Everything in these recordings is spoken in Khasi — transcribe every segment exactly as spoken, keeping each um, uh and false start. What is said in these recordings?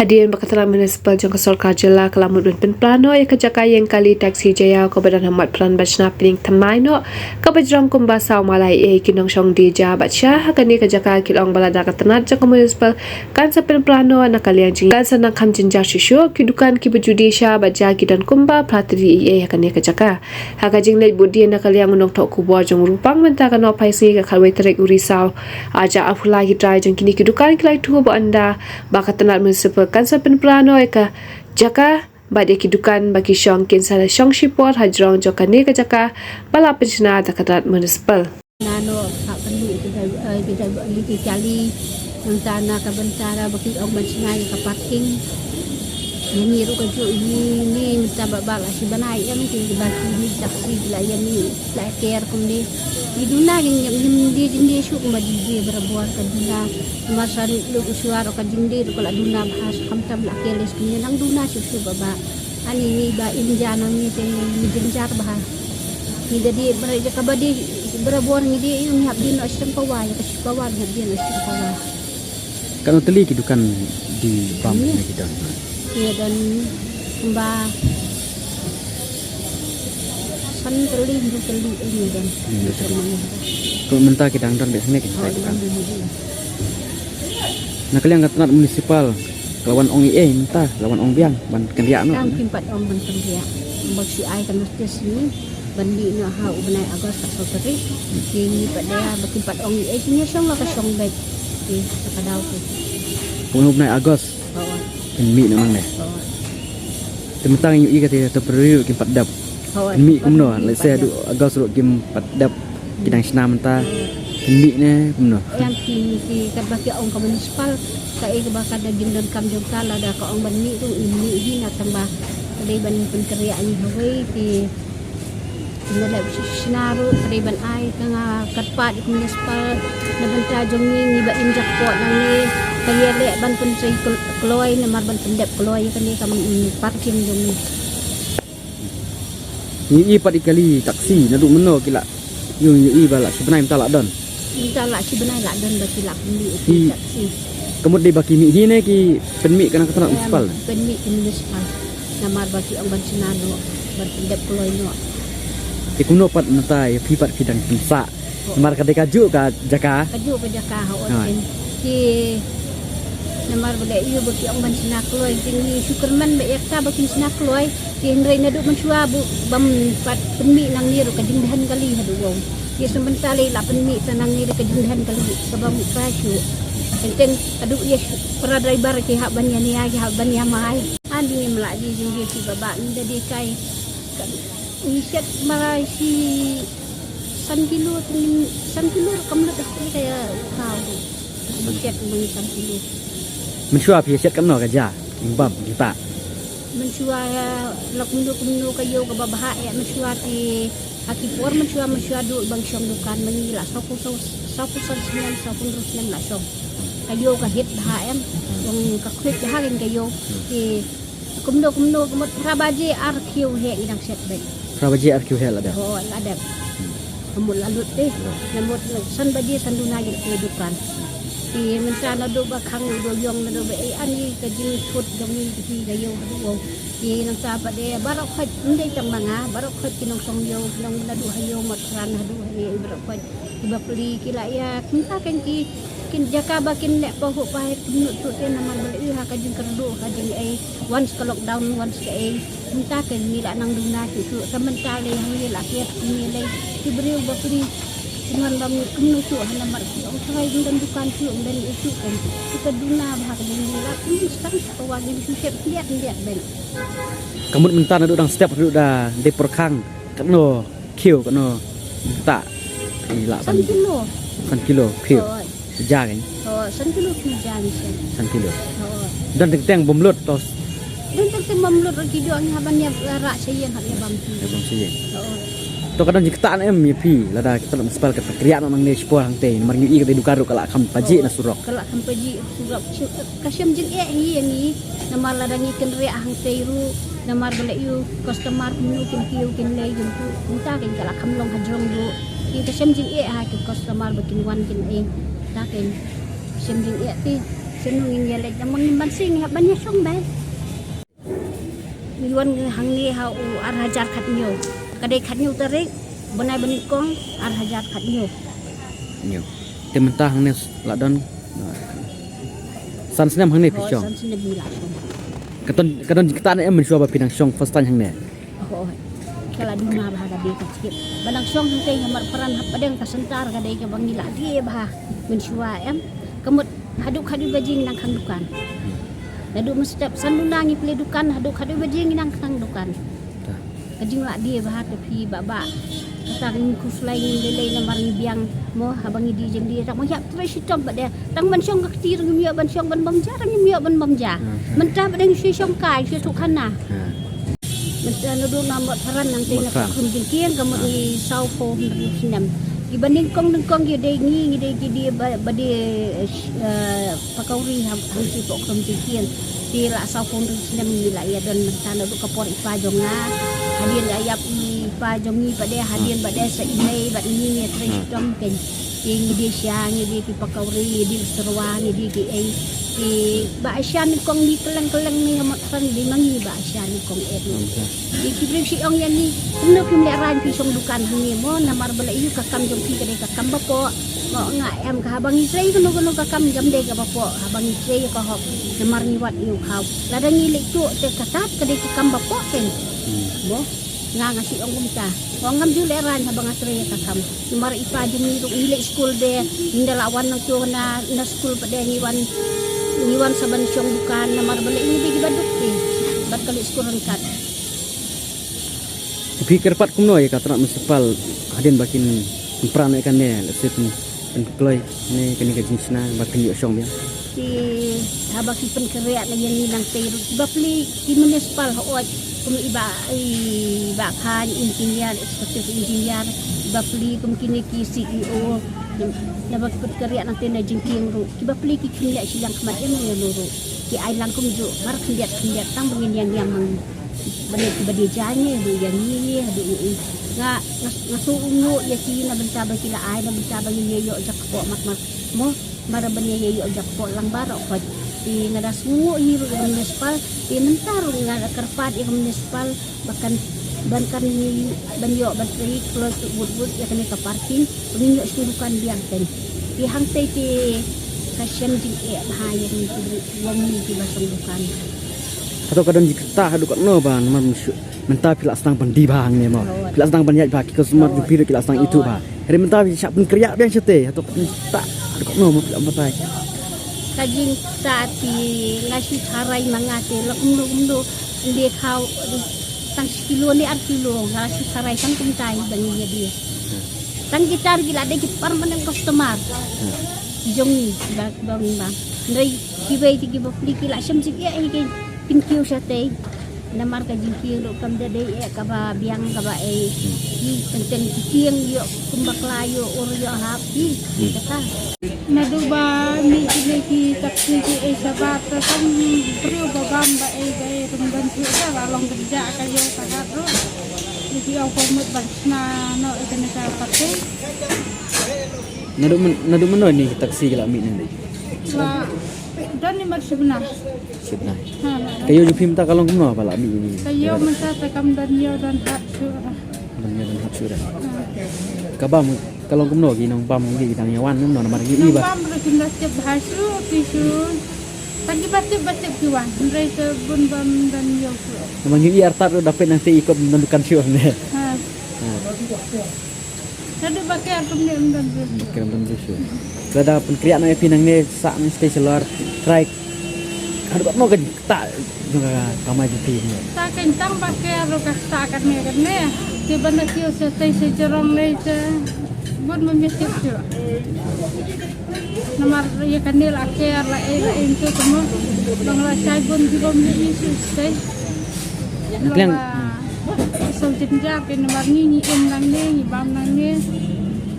Hadien ba ka tnat municipal jong ka sorkar jylla ka la mut ban pynpla noh ïa ka jaka ïeng kali taxi Jaiaw kaba don ha Maitphalang ban shna pynïeng thymmai noh kaba jrong kumba saw mailai ïa ki nongshong die ja bad sha ha kane ka jaka ki la ong ba lada ka tnat jong ka municipal kan sa pynpla noh na ka liang jong ngi kan sa nang kham jynjar shuh shuh, ki dukan kiba ju die sha bad ja ki don kumba phra tylli ïa ha kane ka jaka. Ha ka jingleit bud die na ka liang u nongthoh khubor jong u Rupang mynta ka nohphai sngi ka khatwei tarik u Risaw, arhajar arphew lai ki trai jong kine ki dukan ki la ïathuh ba ynda ba ka tnat municipal kan sa pynpla noh ïa ka jaka bad ïa ki dukan ba ki shong kin sa shong shipor ha jrong jong kane ka jaka ba la pynshna da ka tnat municipal. Na noh ka kali ki dai, eh, ki dai ba ki kali nangta na ka bynta ba ki ong ban shna ïa ka parking. Ïa ngi ruh kajuh ïa ngi mynta ba ba la shi bnai ïa ngi ki ba ki ni taxi la ïa ngi la ker kumne. Ngi duna ngi ngi ngi die jingdie shuh kumba jingdie barabor ka duna. Namar sa ruh ka shuwa ruh ka jingdie ruh ka la duna bha sha khamtam la ker les kumne nang duna shuh shuh ba ba. Ani ngi ba im ja nang ngi te ngi jynjar bha. Ngi da die bara ja kaba die barabor ngi die ïa ngi hap die noh shiteng pawa ïa ka shi pawa ngi hap die noh shiteng pawa. Katno tylli ki dukan di bam ne ki don? Ïa don kumba san tylli, hynriew tylli ïa don. Hmm, hynriew tylli. Ko mynta ki dang don bad sne ki dukan. Na ka liang ka tnat municipal ka la wan ong ei ei mynta, la wan ong biang ban kynriah noh. Tang kim pat ong ban kynriah. Ba ki ai ka notice ni ban mih noh ha u bnai August ka sorkari. Ki ngi pat da ba kim pat ong ei ei ki ngi shong la ka shong bad. Ki sa ka daw ki. Pun u bnai August. Kin mih noh nangne. Te mynta ngi ïohi kata temporary ruh kim pat dep. Kin mih kumno, let's say haduh August ruh kim pat dep ki dang shna mynta. Kin mih ne kumno. Ïa ki ki katba ki ong ka municipal ka ei kaba ka da jingdonkam jong ka lada ka ong ban mih ruh ngin mih hi na tang ba ka dei ban pynkynriah ngi hawei ki Nga leh shna ruh ka dei ban ai ka nga kyrpad ïa ka municipal na bynta jong ngi ngi ba im jakpot nangne ka ïa leh ban pynsei kloi namar ban pyndep kloi ïa kane ka parking jong ngi. Ngi i pat i kali taxi naduh mynno ki la ïoh ngi i ba la shi bnai mynta la don. Mynta la shi bnai la don ba ki la pynmih i taxi. Ka mut dei ba ki mih hi ne ki pynmih ka na ka tnat municipal? Pynmih ka municipal. Namar ba ki ong ban shna noh ban pyndep kloi noh. Te kumno pat mynta ïa phi pat phi dang pynsah. Namar ka dei kajuh ka jaka. Kajuh ka jaka ha ot ken. Ki namar ba leh ïa ba ki ong ban shna kloi ki ngi shu kyrmen ba ïa ka ba kin shna kloi. Ki hynrei naduh mynshuwa bu bam pat pynmih nangne ruh ka jingdhan kali haduh wow. Ïa shu mynta lei la pynmih ta nangne ruh ka jingdhan kali ka bam ka shu. Teng teng haduh ïa shu para driver ki hap ban ïa nia ki hap ban ïa mai. Ani mla ji jingdie shi ba ba ngi da dei kai. Ngi shet mara shi san kilo teng san kilo kam lut dah ni kaya kau. Ngi shet mara san kilo. Mynshuwa phi shet kamno ka ja ngi bam ngi ta. Mynshuwa la kumno kumno ka ïew kaba bha eh mynshuwa te ha ki por mynshuwa mynshuwa duh bang shong dukan ma ngi la saw phew saw saw phew san snem saw phew hynriew snem la shong. Ka ïew ka hit bha em. Bang ka khwit bha kan ka ïew. Te Kumno kumno ka mut phra baje ar kiew heh ngi dang shet beit. Phra baje ar kiew heh la dep. Oh, la dep. Ka mut la lut te. Ka mut san baje san duna ngi te dukan. Te mynta naduh ba khang naduh ïong naduh ba ei ani ka jingthut jong ngi te ka ïew ka duh. Te nangta pat de baroh khoit ym dei tang ma nga baroh khoit ki nongshong ïew ki nong naduh ha ïew mot phra naduh ha ei baroh khoit. Ki bapli ki la ïa kumta kan ki kin jaka ba kin leh pahuh pahet kumno tu te namar ba la ïa ha ka jingkyrduh ha jingei once ka lockdown once ka ei. Mynta kan ngi la nang duna ki tu ta mynta lei ha ngi la kiat ngi lei ki briew bapli. Kumno ba ngi kumno tu ha namar ki ong trai ngi dan dukan tu ngi dan i tu kan kita duna ba ha ka jingduna la kumno stang ka wa ngi shu sep kiat ngi ben. Ka mut mynta naduh dang step naduh da dei pyrkhang katno. Kiew kano ta i la san kilo. San kilo kiew. Oh. Ja kan? Oh, san kilo kiew ja ni sen. San kilo. Oh. Dan teng teng bom lut tos. Dan teng teng bom lut rak kido ngi haban ïa rak sayen hak ïa bam ki. Ïa bam sayen. Oh. To kadang jikta na em ïa phi lada kita municipal ka kriak na nang ne spor hang te namar ngi i ka te dukan ruh ka la kham paji na surok. Ka la kham paji surok. Ka shem jingeh hi ïa ngi namar lada ngi kynriah hangtei ruh namar ba leh ïa u customer kumno kin kiew kin lei kin tu mynta kin ka la kham long hajrong ruh kin ka shem jingeh ha ki customer ba kin wan kin ei ta kin shem jingeh ti. Sien ngin ïa leit namar ngim banse ngi hap ban ïa shong bad. Ngi wan hangne ha u ar hajar khatñiew. Ka dei khatñiew tarik, bnai ba nyngkong, ar hajar khatñiew. Ñiew. Te mynta hangne la don san snem hangne phi shong. San snem ngi la shong. Ka don, ka don jingktah ne em mynshuwa ba phi nang shong first time hangne? Hooid. Ka la duna bha ka dei ka chip. Ba nang shong hangtei ha Marpharan hapdeng ka center ka dei kaba ngi la die bha mynshuwa em. Ka mut haduh khatduh baje ngi nang khang dukan. Naduh mynstep san duna ngi plie dukan haduh khatduh baje ngi nang khang dukan. Ka jinglah die bha te phi Bah Bah. Kata ka ngi khuslai ngi lei lei namar ngi biang mo haba ngi die jingdie tang mo ïap trei shitom bad de. Tang ban shong ka kti ruh ngim ïoh ban shong ban bam ja ruh ngim ïoh ban bam ja. Mynta bad de ngi shu shong kai shu tuh khana. Mynta naduh na Marpharan nangtei na Marpharan. Ka khum jingkieng ka mut ngi saw phew hynriew snem. Kiba nyngkong nyngkong ki dei ngi ngi dei ki die ba, ba die, eh, pakauri ha, ha shi pok khum jingkieng. Te la saw phew hynriew snem ngi la ïa don mynta naduh ka por i pa jong nga. Hadien ïa ïap i pa jong ngi pat de hadien bad de sa i mei bad ngi ngi trei shitom kein. Te ngi die sha ngi die ki pakauri ngi die syrwa ngi die ki ei. Te ba sha nyngkong ngi kylleng kylleng ngi ha Marpharan dei ma ngi ba sha nyngkong eh. Te ki briew shi ong ïa ngi kumno kim lehraiñ phi shong dukan hangne mo namar ba la ïoh ka kam jong phi ka dei ka kam ba poh. Mo nga em ka haba ngi trei kano kano ka kam kam dei kaba poh haba ngi trei ka hok. Namar ngi wad ïa u khaw lada ngi leit tuh te ka tat ka dei ka kam ba poh kein. Mo nga nga shu ong kumta. Mo ngam ju lehraiñ haba nga trei ka kam. Namar i pa jong ngi ruh ngi leit skul de ngi da la wan nangto na, na skul pat de ngi wan, ngi wan sa ban shong dukan namar ba leit ngi dei kiba duk te. Bad ka leit skul ryngkat. Phi kyrpad kumno ïa ka tnat municipal hadien ba kin pynpra ne kane lehse pyn, pynkloi ne kane ka jingshna ba kin ïoh shong biang? Ki haba ki pynkhreh na ïa ngi nangtei ruh kiba plie ki municipal hooid kum i Bah, i Bah Khan engineer, executive engineer, kiba plie kum kine ki C E O. Naba ki pynkhreh nangtei na jingkieng ruh kiba plie ki khyndiat shiliang khmat ïa ngi ïa no ruh. Ki ai lang kumjuh mar khyndiat khyndiat tang ba ngin ïa ngiam mang. Ba ne kiba die ja ngi haduh ïa ngi ngi haduh ïa i. Nga, nga, nga sngewnguh ïa ki na bynta ba ki la ai na bynta ba ngin ïa ïoh jakpoh mat mat. Mo, mar ban ïa ïoh jakpoh lang baroh khoit. Te nga da sngewnguh hi ruh ïa ka municipal. Te mynta ruh nga da kyrpad ïa ka municipal ba kan, ban kan ngi ban ïoh ban trei kloi wut wut ïa kane ka parking. Ba ngin ïoh shu dukan biang kein. Te hangtei te ka shem jingeh bha ïa ngi ki briew. Wan ngi ki ba shong dukan. Hato ka don jingktah haduh katno ba namar mynta phi la sdang ban die bha hangne mo. Phi la sdang ban ïaid bha ki customer jong phi ruh ki la sdang ithuh bha. Hynrei mynta phi shah pynkhreh biang shatei hato ka don jingktah haduh katno mo phi la batai. Ka jingktah te nga shu tharai ma nga te la kumno kumno. Ynde khaw tang shi kilo ne ar kilo nga shu tharai tang kumta ba ngi ïa die. Tang kita ruh ki la dei ki permanent customer. Ki jong ngi ba ba ba. Hynrei kiwei te kiba plie ki la shem jingeh hi ki pynkiew shatei. Namar ka jingkieng ruh kam da dei eh kaba biang kaba ei. Ki teng teng ki kieng ïoh kum bakla ïoh ur ïoh hap ki. Kata. Naduh ba mih kine ki taxi ki ei shabar te tang briew ba bam ba ei ba ei ruh ym don shuh ka la long kynjah ka ïew ka hat ruh. Ki ong ko mut ban shna noh ïa kane ka parking. Naduh myn-, naduh mynno ine ki taxi ki la mih nangne? La don ni mat shibnai. Shibnai. Ha, ha. Ka ïew jong phi mynta ka long kumno ba la mih ine? Ka ïew mynta te kam don ïew don hat shuh. Don ïew don hat shuh da. Ha. Ka bam ka long kumno ki nongbam ki dang ïa wan kumno namar ki i ba. Nongbam ruh kin da tip bha shuh ki shuh. Tang kiba tip ba tip ki wan. Hynrei te bun bam don ïew shuh. Namar ngi i artat ruh da peit nangtei i kot don dukan shuh ne. Ha. Ha. Naduh ba ker kumne ym don briew. Ker ym don briew shuh. Lada pynkhreh noh ïa phi nangne sah nang shatei shalor trai. Haduh katno ka jingktah jong ka kamai jong phi ne? Ta kein tang ba ker ruh ka ktah kane kane. Te ban da kiew shatei sha jrong lei te bun ym ïa tip shuh. Namar ïa kane la ker la ei la ei te kumno. Long la shai bun ki bym ïa i shuh shatei. Nang kliang. Sngewjynjar kein namar ngi ngi im nangne ngi bam nangne.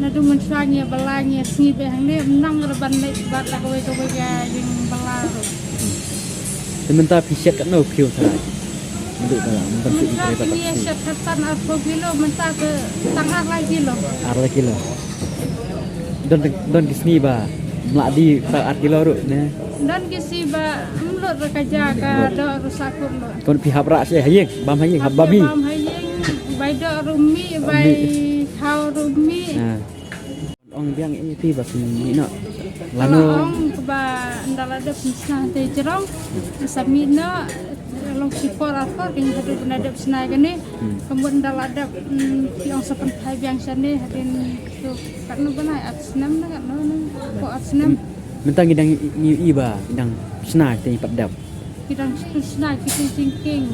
Naduh mynshuwa ngi ïa bylla ngi ïa sngi beit hangne ym nang ruh ban leit bad la kawei kawei ka jingbylla ruh. Te mynta phi shet katno phi ïoh tharai? Naduh ka la mynta phi ïoh tharai ba ngi ïa shet khatsan arphew kilo mynta ka tang ar lai kilo. Ar lai kilo. Don don ki sngi ba Mla die ta ar kilo ruh ne. Don ki sngi ba mlut ruh ka ja ka doh ruh sa kut lut. Kon phi hap rah seh ha ïing, bam ha ïing, hap bam hi. Bam ha ïing, bai doh ruh mih, bai khaw ruh mih. Ah. Ong biang ïa phi ba phin mih noh. Lano ong ba ynda la dep phin shna te jrong. Sa mih noh, long shi por ar por kin haduh ba dep shna kane. Hmm. Ka mut ynda la dep, mm, ki ong sa pynphai biang shane hadien tu katno bnai, ar snem ne katno ne, ko ar snem. Mynta ngi dang ngi i ba ngi dang shna te ngi pat dep. Ki dang shna ki te jingkieng,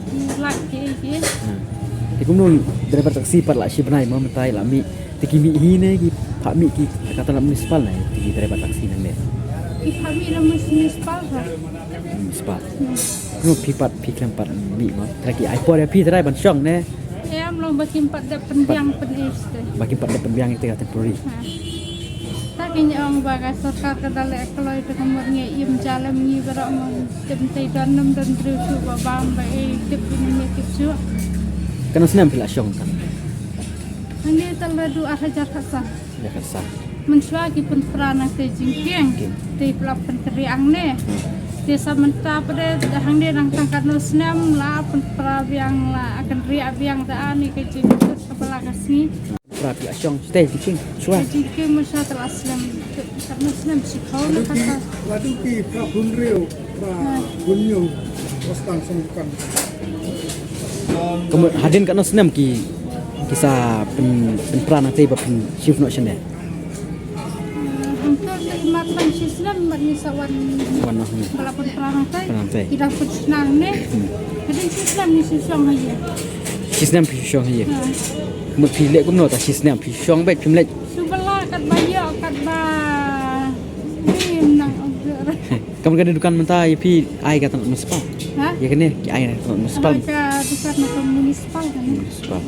ki lait ki ei ki. Hmm. Te kumno driver taxi pat la shi bnai mo mynta la mih. Te ki mih hi ne ki phah mih ki ka tnat municipal ne te ki driver taxi nangne. Ki phah mih na municipal ha. Municipal. Hmm. Kumno phi pat phi khlem pat mih mo. Te ki ai por ïa phi te ban shong ne. Em long ba kim pat dep pynbiang pyn-i te. Ba kim pat dep pynbiang te ka temporary. Ha. Ta ki ong ba ka sorkar ka da leh kloi te ka mut ngi im jalem ngi baroh mon. Tip te don nam don briew shuh ba bam ba ei tip ïa ngi tip shuh. Katno snem phi la shong kan? Hangne tal ra du ar hajar khatsan. Ya khatsan. Mynshuwa ki pynpra nangtei jingkieng. Kieng. Te pla pynkynriah hangne. Te sa mynta pat de hangne nang tang katno snem la pynpra biang la kynriah biang da ani ka jingkut kaba la ka sngi. Pra phi la shong shatei jingkieng shuwa? Jingkieng mynshuwa te la snem. Katno snem shiphew ne kata. Ladu ki pra bun riew, pra bun ñiung, pra stang song dukan. Ka mut hadien katno snem ki, ki sa pyn, pynpra nangtei ba phin shift noh shane? Hangto te i mat tang shi snem mat ngi sa wan. Wan noh ne. Ba la pynpra nangtei. Pynpra nangtei. Ki dang pynshna ne. Hmm. Hadien shi snem ngi shu shong ha ïing. Shi snem phi shu shong ha ïing. Ha. Mut phi leh kumno ta shi snem phi shu shong beit phim leit. Shu ba la katba ïoh katba rim nang ong. Kam kane dukan mynta ïa phi ai ka tnat municipal. Ha? Ïa kane ki ai ka tnat municipal. Ka dukan na ka municipal kane. Municipal.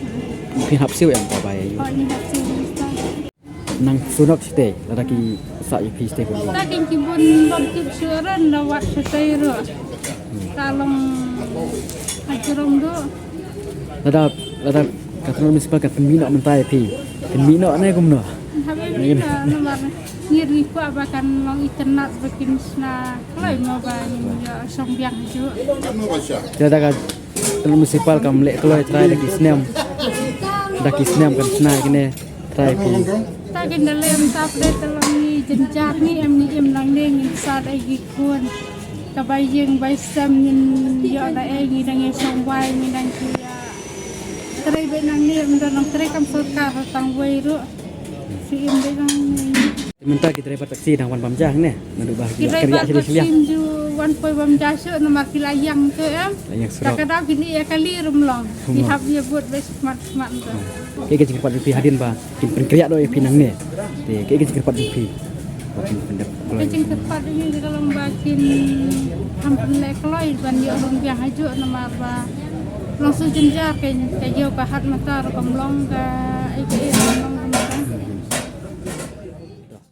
Phi hap siew em ka bai ïa. Oh, ni hap siew municipal. Nang shu nok shatei lada ki sah ïa phi shatei phi. Ta kin ki bun bam tip shu ran da wat shatei ruh. Ta long ha jrong duh. Lada, lada ka tnat municipal ka pynmih noh mynta ïa phi. Pynmih noh ne kumno? Haba mih noh namar ngi ri kwah ba kan long itynnat ba kin shna kloi mo ba ngin ïoh shong biang hajuh. Te lada ka tnat municipal kam leh kloi trai da ki snem. Da ki snem kan shna kine. Trai phi. Ta kin da leh mynta pdei te long ngi jynjar ngi em ngi im nangne ngin sa da ki khun. Kaba ïing bai sem ngin ïoh da ei ngi dang ïa shong wai ngi dang ki ïa. Trei beit nangne ym don nang trei kam sorkar tang wei ruh. Shu im beit nangne. Mynta ki driver taxi dang wan bam ja hangne. Naduh ba ki la kynriah shiliang shiliang. Ki driver taxi ju wan poi bam ja shuh namar ki la ïang tu em. La ïang surok. Ka daw kine ïa kali rum long. Ki hap ïa bud beit smat smat tu. Kaei ka jingkyrpad jong phi hadien ba kin pynkynriah noh ïa phi nangne? Te kaei ka jingkyrpad jong phi? Ba kin pyndep kloi. Ka jingkyrpad jong ngi ka long ba kin kham pynleh kloi ban ïoh rung biang hajuh namar ba long shu jynjar ka ïew ka hat mynta ruh kam long kaei kaei.